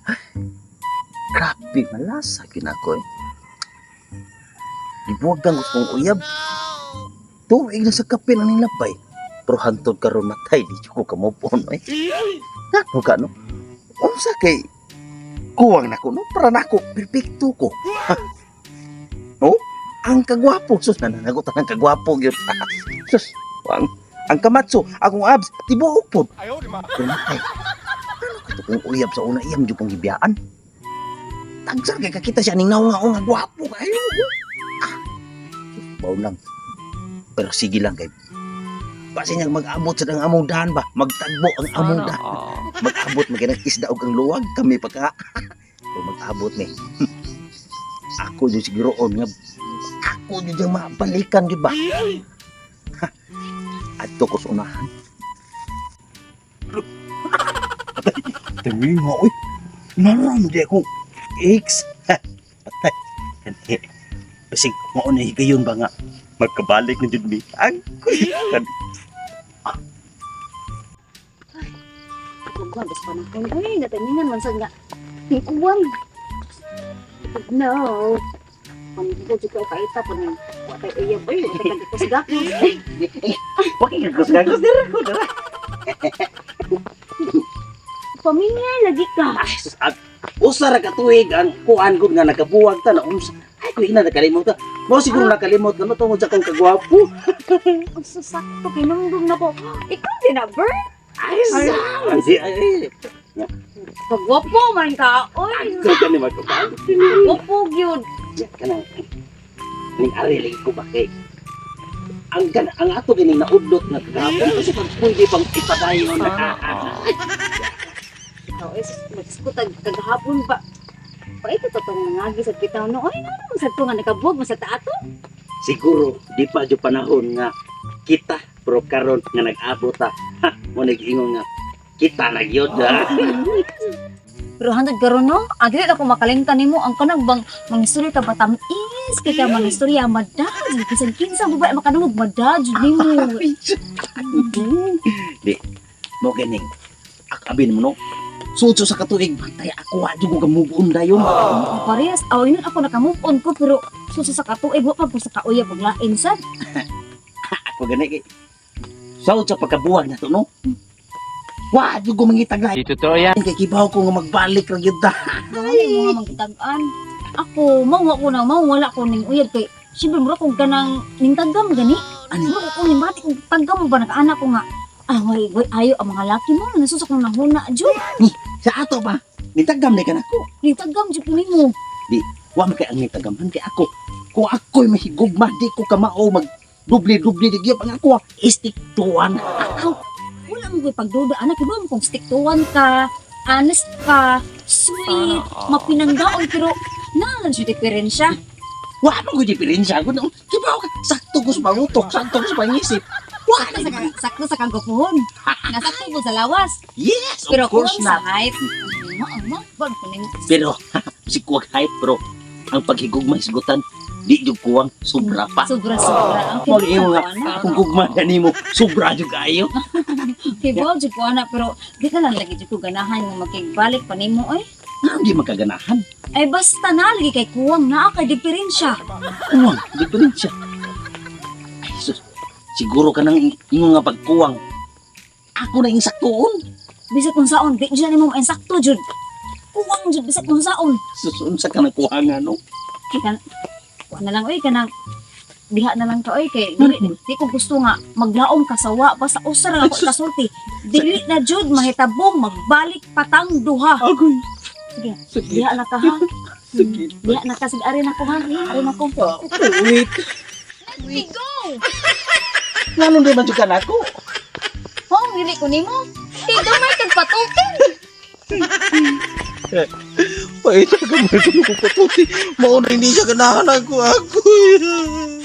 Ay, grabe, malasa ginako eh. Gibuwagan ko kong uyab. Tuig na sa kape na ning labay. Pero hantod karon matay, di ko kamupon eh. Ngano ka no? Unsa kay kuwang nako no? Para nako perpekto ko. No? Ang kagwapo sus, nananagot ang kagwapo gyud. Sus, ang kamatso, akong abs, tibuok pod. Pero matay. Ano kato kung uyab sa una iyam jud kong gibiyaan? Tagsar kay kakita siya ning naong nga gwapo kayo. Ah. Sus, baon lang. Pero sige lang kay basin niyang mag-abot sa ang among daan ba? Magtagbo ang among Sana daan. all. Mag-abot maginang isda og ang luwag kami pagka. Pero mag-abot ni. Ako jud siguro nga ako jud ang mabalikan jud ba? Ha. Adto ko sa unahan. Patay, tinga oy. Naram di akong ex. Ha, patay. Kanhi. Basig mao na higayon ba nga magkabalik na jud mi. Agoy. Kuwan, basta panahon. Ay, nataningan man sa nga. Kuwan. No. Pamigod jud ko kaita po ning wa tay uyab oy, wa tay kagakos-gakos. Pakigagos-gagos dira ko dira. Pamilya lagi ka. Ay, sus, usa ra ka tuig ang kuan gud nga nakabuwag ta na unsa. Ay, ko ina nakalimot ta. Mo siguro nakalimot na no tungod sa akong kagwapo. Ang sasakto kinumdum na ko. Ikaw din na, Bert. Ay, sa. Ay, ay. Kagwapo man ka. Oy, Ako ka ni magkabalik. gwapo gyud. Kanang ning ari lagi ko ba kay ang ato gining naudlot nga kagapon kasi pag pwede pang ipadayon. Sana all. Ikaw is magskutag kagahapon pa. Pa ito to tong nangagi sa bitaw no. Oy, nga naman sa to nga nakabuwag man sa taato. Siguro di pa jud panahon nga kita pero karon nga nag-abot ta. Ha, mo nag-ingon nga kita na gyud ha. Pero hantod karon no, adili na ko makalimtan nimo ang kanang bang mangistorya ka ba tamis kay ka mangistorya madad bisan kinsa babae makadungog madad jud nimo. Di, mo ganing. Akabin mo no. Sudso sa katuig, bantay ako wa jud ko ka-move on dayon. Parehas aw inon ako naka-move on ko pero susa sa katuig wa pa ko sa kauya pag lain sad. Ako gani kay Saud sa pagkabuwag na to no. Wa jud ko mangitag lain Di totoo yan. kay kibaw ko nga magbalik ra gyud ta. Gani mo nga magtag-an. Ako mao ko na mao wala ko ning uyab kay siyempre mura kong kanang ning tagam gani. Ano? Mura ko ning bati kong tagam ba nakaana ko nga ah way way ayo ang mga laki mo nasusok nang nahuna jud. Sa ato ba? Nitagam ni kanako. Ning tagam jud ko nimo. Wa man kay ang nitagaman kay ako. Kung ako'y mahigugma, di ko kamao mag dubli-dubli di gyud ang ako stick to one. Wala mo ko'y pagduda anak iba mo kung stick to one ka, honest ka, sweet, Sana all. mapinanggaon pero naa lang siya diferensya. Wa man ko diferensya ko no. Kibaw ka sakto ko sa pangutok, sakto ko sa pangisip. Wa Sakto na sa, sakto sa kagapuhon. Nga sakto mo sa lawas. Yes, of Pero course kulang sa na. height. Ma, ma, ba ko ning Pero si kuwag hype pero ang paghigugma hisgutan di jud kuwang sobra pa. sobra sobra. Mo imo nga akong gugma na nimo sobra jud kayo. Okay, ba jud ko ana pero di ka lang lagi jud ko ganahan nga makigbalik pa nimo oy. Nga di makaganahan. Ay basta na lagi kay kuwang naa kay diferensya. Kuwang diferensya. Ay sus, siguro ka nang ingon nga pagkuwang. Ako na insaktoon. Bisag kung saon di jud nimo insakto jud. Kuwang jud bisag kung saon. Sus, unsa ka nagkuha no? Kan kuha na lang oy kanang diha na lang ka oy kay dili di ko gusto nga maglaom ka sawa basta usa ra ako kasulti dili na jud mahitabong magbalik patang duha. Agoy. Sige. Sige. Diha na ka ha. Sige. Diha na ka sige ari na ko ha, ari na ko. Wait. Let me go. Nganong di man jud ka nako? Hong dili ko nimo kay gamay kag patukin. Paita ka mo ko patuti. Mao na hindi siya ganahan ako. Agoy.